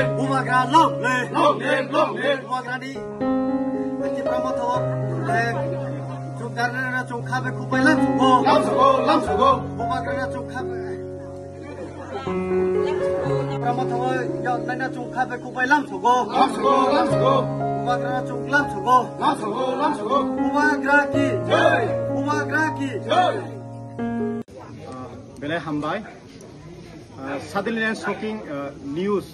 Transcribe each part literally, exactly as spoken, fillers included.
Bubagra long live! Long live, long live! Bubagrani Tipra Motha o, eh, chukdarna chukha be kupai lam sugo. Lam sugo, lam sugo. Bubagrana chukha be Tipra Motha o, yo, naina chukha be kupai lam sugo. Lam sugo, lam sugo. Bubagrana chuk lam sugo. Lam sugo, lam sugo. Bubagra ki. Jai. Bubagra ki. Jai. Belai hambai. Uh, suddenly and shocking, uh, news.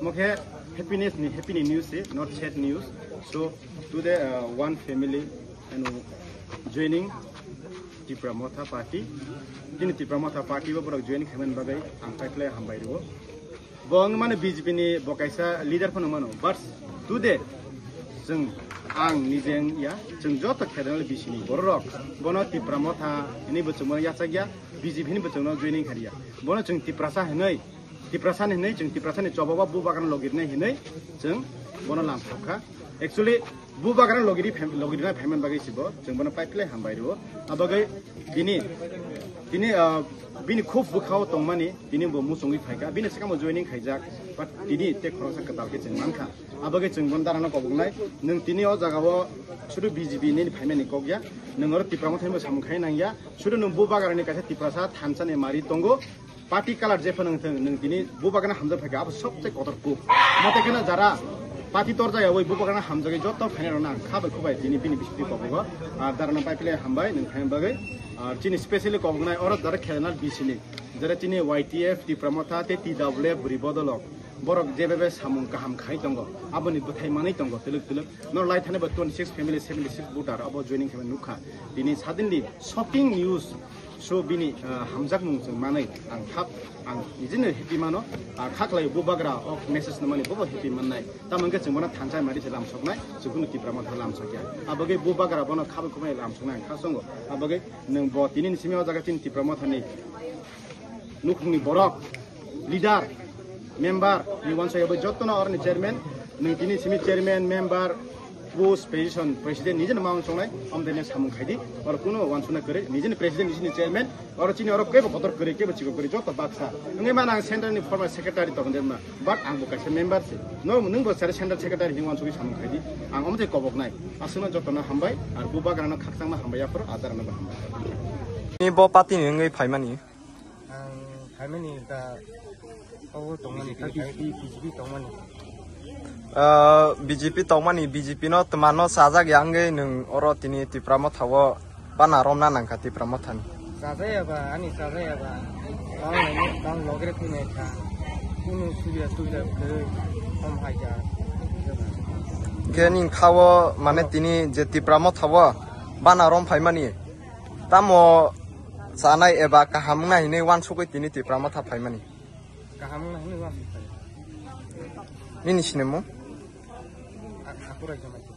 Mokhe happiness ni, happy ni news se, not sad news. So today, uh, one family and joining Tipra Motha party. Tini Tipra Motha party bo borok join khaimani bagwi ang paikhle hambai rwo. Bo wngmano B J P ni bo kaisa leader phano mano. But today, chwng, ang nije wngya, chwng joto khedanal B C ni bororok bono Tipra Motha hinwi bo chwngmano yachakya, B J P ni bo chwngno joining khariya. Bono chwng Tiprasa hinwi, Tiprasa ni hinwi, chwng Tiprasa ni choba ba bubagrano logirnai hinwi chwng bono lamsokha. Actually, bubagrano logiri phem-, logirnai phaiman bagwi sibo chwng bono paiphlai hambai rwo. Abagwi bini, tini, ah, bini khub bwkhao tongmani, tini bo muchungwi phaikha. Bini swkangbo joining khaijak, but tini tei khoroksa kwtal khe chwng mankha. Abagwi chwng bono darano koboknai. Nwng tini o jagao sudu B J P nini phaimani kokya. Nwng oro Tipra Motha hinwi samung khai nangya. Sudu nwng bubagrani kaisa Tiprasa thansa ni mari tongo. Party colour jephano wngthung, nwng tini bubagrano hamjak phaikha, abo sobse kotor kuk. Mote kheno jara party torjak yawi bubagrano hamjagwi joto phainai rokno ang kha bai khubai tini bini bisingtwi kobogo. Ah, darano paiphlai hambai, nwng phaimani bagwi. Ah, chini specially koboknai oro jara khedanal B C ni, jara chini Y T F, Tipra Motha tei T W F bwrwi bodolok. Borok jebebe samung kaham khai tongo, aboni bwthai manwi tongo twlwk twlwk. Norok lai thani bo twenty six family, seventy six voter abo joining khaimani nukha. Tini suddenly shocking news. So bini, ah, hamjakmung chwng manwi ang thap, ang nijino happy mano. Ah, khaklai bubagra o message no mani bobo happy mannai. Tamo hwnkhe chwng bono thansa mari se lamsoknai, chwng kunu Tipra Motha lamsokya. Abagwi bubagra bono khabai khumai lamsoknai ang khasongo. Abagwi nwng bo tini ni simi o jaga chini Tipra Motha ni nukhungni borok, leader, member ni uansuk abo jotono oroni chairman, nwng tini simi chairman, member, post, position, president nijeno ma uansuknai, omdene samung khaidi, oro kuno uansukna kwrwi, nijeni president, nijeni chairman, oro chini oro kebo kotor kwrwi, kebo chikon kwrwi, joto baksa. Wngwi mano ang central ni former secretary tongde ma, but ang bo kaisa member se. No, nwng bo sare central secretary hinwi uansukwi samung khaidi, ang omtwi koboknai. Aswkno jotono hambai, ar bubagrano khakchangma hambai, aphuru adarano bo hambai. Ni bo party ni wngwi phaimani? Ang phaimani ta obo tongmani, B J P, B J P tongmani. Ah, B J P tongmani, B J P no twmano chajak ya wngwi nwng oro tini Tipra Motha o bana romna nangkha Tipra Motha ni. Chajaya ba, ani chajaya ba. Tang logre phunai kha. Kunu suya suya khe hom hai ja. Khe ning kha o mane tini je Tipra Motha o bana rom phaimani. Tamo chanai eba kaham wngna hinwi uansugwi tini Tipra Motha phaimani. Kaham wngna hinwi uansugwi phai. Nini sinimung? A-, Hakurai Jamatia.